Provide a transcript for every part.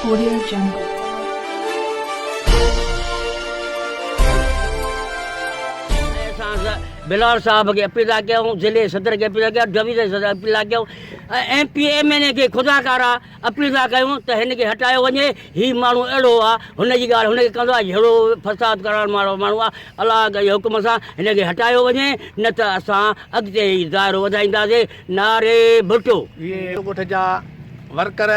Audio Jungle. اسان بلال صاحب کي اپيل ٿا ڪيون، ضلعي صدر کي اپيل ٿا ڪيون، ڊويزن صدر کي اپيل ٿا ڪيون ۽ ايم پي ايم اين اي کي خدا ڪارا اپيل ٿا ڪيون ته هن کي هٽايو وڃي، هي ماڻهو اهڙو آ هن جي ڳالهه هن کي ڪندو آ جهڙو فساد ڪرڻ وارو ماڻهو آ، الله جي حڪم سان هن کي هٽايو وڃي نه ته اسان اڳتي هي دائرو وڌائينداسين، نعري ڀٽو. اهي ڳوٺ جا ورڪر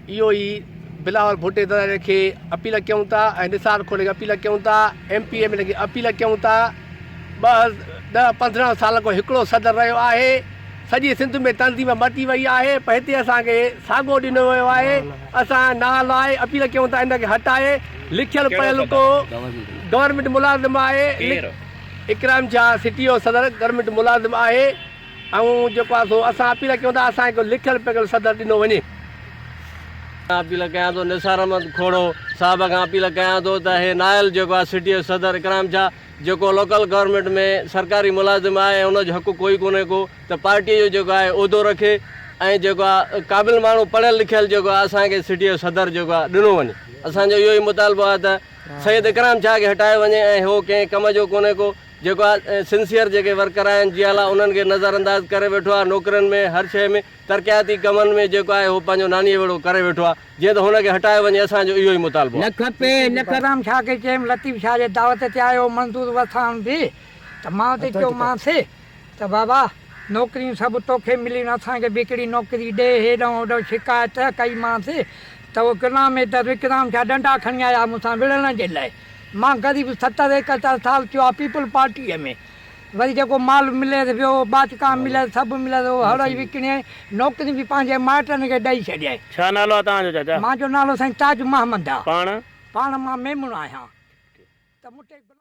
اهو ئي بلاول ڀٽي زرداري کي اپيل ڪيون ٿا ۽ نثار کوڙي کي اپيل ڪيون ٿا ايم پي ايم اين کي اپيل ڪيون ٿا 2010 15 سالن کان هڪڙو صدر رهيو آهي سڄي سنڌ ۾ تنظيم مٽي وئي آهي پر هتي اسان کي ساڳو ڏنو ويو آهي اسان نال آهي اپيل ڪيون ٿا ان کي هٽائي لکيل پڙهيل ڪو گورنمينٽ ملازم آهي اڪرام شاهه سٽي جو صدر گورنمينٽ ملازم آهي ۽ جيڪو آهي سو اسان اپيل ڪيون ٿا اسان کي لکيل پڙهيل صدر ڏنو وڃي. اپيل ڪيان ٿو نثار احمد کوڙو صاحب کان اپيل ڪيان ٿو ته هي نااهل جيڪو آهي سٽي جو صدر اڪرام شاهه جيڪو لوڪل گورنمينٽ ۾ سرڪاري ملازم آهي ۽ ان جو حق ڪوئي ڪونهي ڪو ته پارٽي جو جيڪو آهي عهدو رکي ۽ جيڪو آهي قابل ماڻهو پڙهيل لکيل جيڪو آهي اسان کي سٽي جو صدر جيڪو آهي ڏنو وڃي اسان جو اهو ئي مطالبو آهي ته سيد اڪرام شاهه کي هٽايو وڃي ۽ هو ڪنهن ڪم جو ڪونهي ڪو جيڪو آهي سنسيئر جيڪي ورڪر آهن جيالا انهن کي نظر انداز ڪري ويٺو آهي نوڪرين ۾ هر شيء ۾ ترقياتي ڪمن ۾ جيڪو آهي هو پنهنجو نانيء ويڙهو ڪري ويٺو آهي جيئن ته هن کي هٽايو وڃي اسان جو اهو ئي مطالبو آهي. نه کپي نه کپي. اڪرام شاهه کي چيم لطيف شاهه جي دعوت تي آيو منظور وساڻ به ته مان اتي چيومانس ته بابا نوڪريون سڀ توکي مليون اسان کي به هڪڙي نوڪري ڏي هيڏانهن هوڏانهن شڪايت ڪئي مانس ته اهو غلام حيدر اڪرام شاهه ڏنڊا کڻي آيا مون سان وڙهڻ جي لاء مان غريب ستر ايڪهتر سال ٿيو آ پيپلز پارٽيء ۾ وري جيڪو مال مليس ويو ٻاچڪا مليس سڀ مليس اهو هڙئي وڪڻي نوڪريون به پنهنجي مائٽن کي ڏئي ڇڏيائين. ڇا نالو آ توهان جو چاچا؟ مانجو نالو سائين تاج محمد آ. پاڻ؟ پاڻ مان ميمڻ آهيان. ته مون تي.